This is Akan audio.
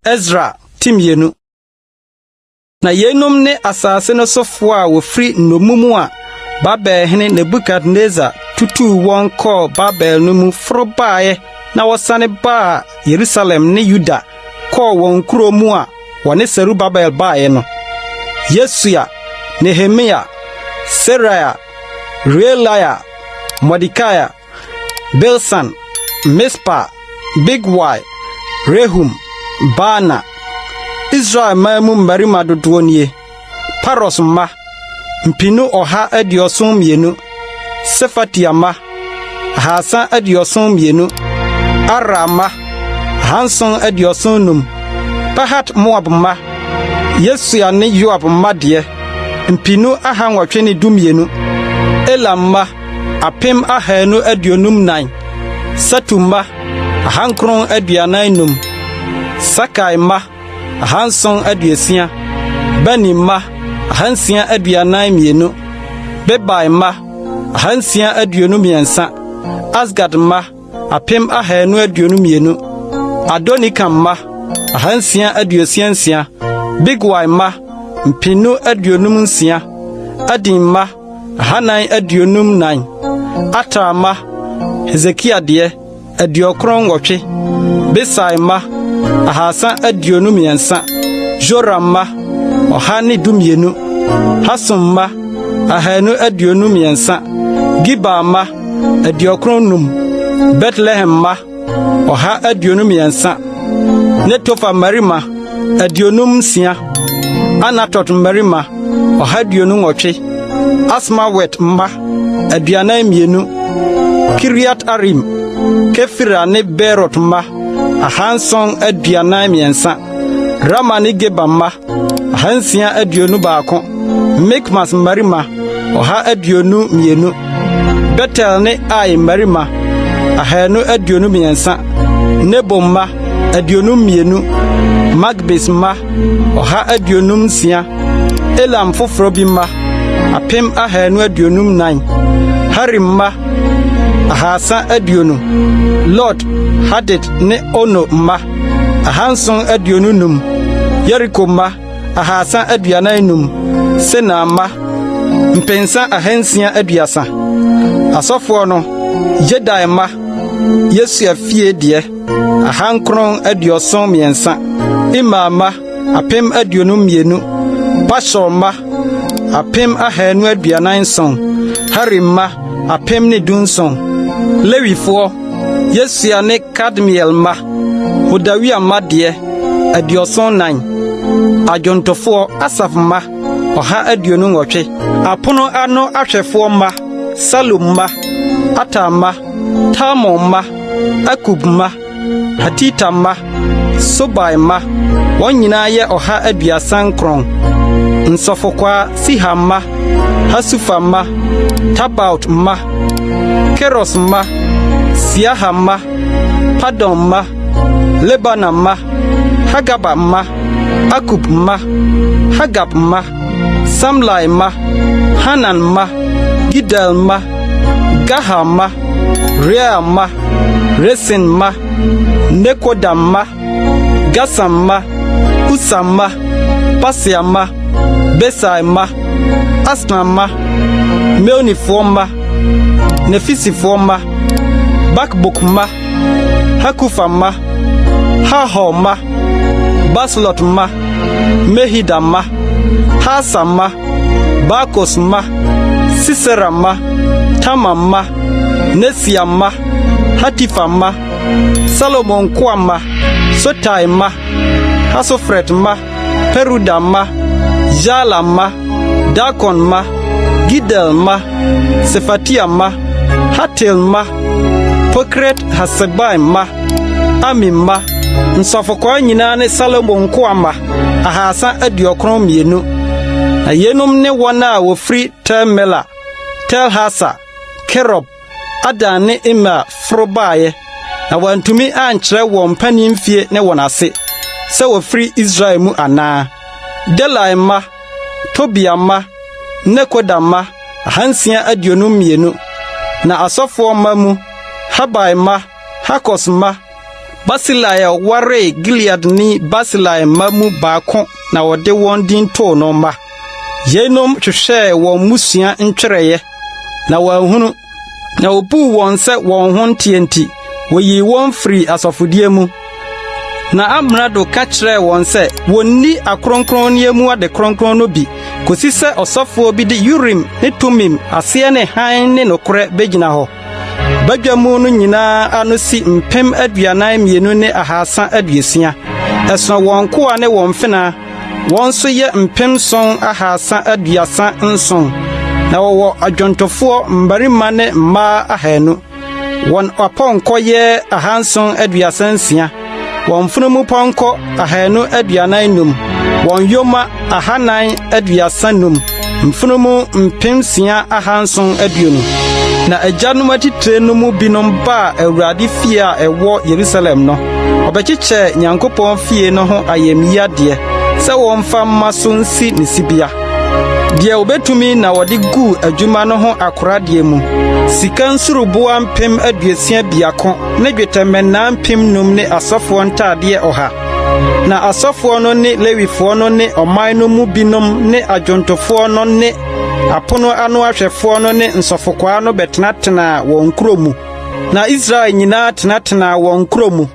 Esra ti 2. Na yeinom ne asase no sofoɔ a wɔfiri nnommum a Babel hene Nebukadnesar tutuu wɔn kɔɔ Babel no mu foro baeɛ na wɔsane baa Yerusalem ne Yuda kɔɔ wɔn nkuro mu a wɔne Serubabel baeɛ no: Yesua, Nehemia, Seraia, Reelaia, Mordekai, Bilsan, Mispar, Bigwai, Rehum, Baana. Israel man mu mmarima dodoɔ nie: Paros mma, 172; Sefatia mma, 372; Arah mma, 775; Pahat-Moab mma, Yesua ne Yoab mma deɛ, 812; Elam mma, 1254, Satu mma, 945, Sakai mma, 760, Bani mma, 642, Bebai mma, 623, Asgad mma, 1222, Adonikam mma, 666, Bigwai mma, 656, Adin mma, 454, Ater mma, Hesekia deɛ, 98, Besai mma, 323, Yoram mma, 112, Hasum mma, 223, Gibar mma, 95, Betlehem mma, 123, Netofa mmarima, 56, Anatot mmarima, 128, Asmawet mma, 42, Kiriat-Arim, Kefira ne Beerot mma, 743, Rama ne Geba mma, 621, Mikmas mmarima, 122, Betel ne Ai mmarima, 223, Nebo mma, 52, Magbis mma, 156, Elam foforɔ bi mma, 1254, Harim mma, 320, Lod, Hadid ne Ono mma, 725, Yeriko mma, 345, Senaa mma, 630. Asɔfoɔ no, Yedaia mma, Yesua fie deɛ, 973, Imer mma, 20022, Pashur mma, 2,247, Harim mma, 1,017. Lewifoɔ, Yesua ne Kadmiel mma, Hodawia mma deɛ, 74. Adwontofoɔ, Asaf mma, 128. Apono ano ahwɛfoɔ mma, Salum mma, Ater mma, Talmon mma, Akub mma, Hatita mma, Sobai mma, wɔn nyinaa yɛ 139. Nsɔfokwaa Siha mma, Hasufa mma, Tabaot mma, Keros mma, Siaha mma, Padon mma, Lebana mma, Hagaba mma, Akub mma, Hagab mma, Samlai mma, Hanan mma, Gidel mma, Gahar mma, Reaia mma, Resin mma, Nekoda mma, Gasam mma, Usa mma, Pasea mma, Besai mma, Asna mma, Meunifoɔ mma, Nefisifoɔ mma, Bakbuk mma, Hakufa mma, Harhur mma, Baslot mma, Mehida mma, Harsa mma, Barkos mma, Sisera mma, Tama mma, Nesia mma, Hatifa mma, Salomo nkoa mma, Sotai mma, Hasoferet mma, Peruda mma, Yaala mma, Darkon mma, Gidel mma, Sefatia mma, Hatil mma, Pokeret-Hasebaim mma, Ami mma, nsɔfokwaa nyinaa ne Salomo nkoa mma, 392. Na yeinom ne wɔn a wɔfiri Tel-Mela, Tel-Harsa, Kerub, Adan ne Imer foro baeɛ, na wɔantumi ankyerɛ wɔn mpanin mfie ne wɔn ase, sɛ wɔfiri Israel mu anaa. Delai mma, Tobia mma, Nekoda mma, 652. Na asɔfoɔ mma mu, Habai mma, Hakos mma, Barsilai a ɔwaree Gileadni Barsilai mma mu baako na wɔde wɔn din too no mma. Yeinom hwehwɛɛ wɔn mmusua ntwerɛeɛ, na wɔanhunu, na wobuu wɔn sɛ wɔn ho nteɛ nti, woyii wɔn firii asɔfodie mu. Na amrado ka kyerɛɛ wɔn sɛ wonni akronkronneɛ mu ade kronkron no bi kosi sɛ ɔsɔfoɔ bi de Urim ne Tumim aseɛ ne hann ne nokorɛ begyina hɔ. Badwa mu no nyinaa ano si 42,360. Ɛsono wɔn nkoa ne wɔn mfenaa, wɔn nso yɛ 7,337. Na wɔwɔ adwontofoɔ mmarima ne mmaa 200. Wɔn apɔnkɔ yɛ 736, wɔn mfunumupɔnkɔ 245, wɔn yoma 435, mfunumu 6,720. Na agyanom atitire no mu binom baa Awurade fie a ɛwɔ Yerusalem no, wɔbɛkyekyɛɛ Nyankopɔn fie no ho ayamyi adeɛ sɛ wɔmfa mma so nsi ne sibea. Deɛ wɔbɛtumi na wɔde guu adwuma no ho akoradeɛ mu, sika nsuruboa 61,000 ne dwetɛ mmɛnnaa 5,000 ne asɔfoɔ ntadeɛ 100. Na asɔfoɔ no ne Lewifoɔ no ne ɔman no mu binom ne adwontofoɔ no ne apono ano ahwɛfoɔ no ne nsɔfokwaa no bɛtenatenaa wɔn nkuro mu. Na Israel nyinaa tenatenaa wɔn nkuro mu.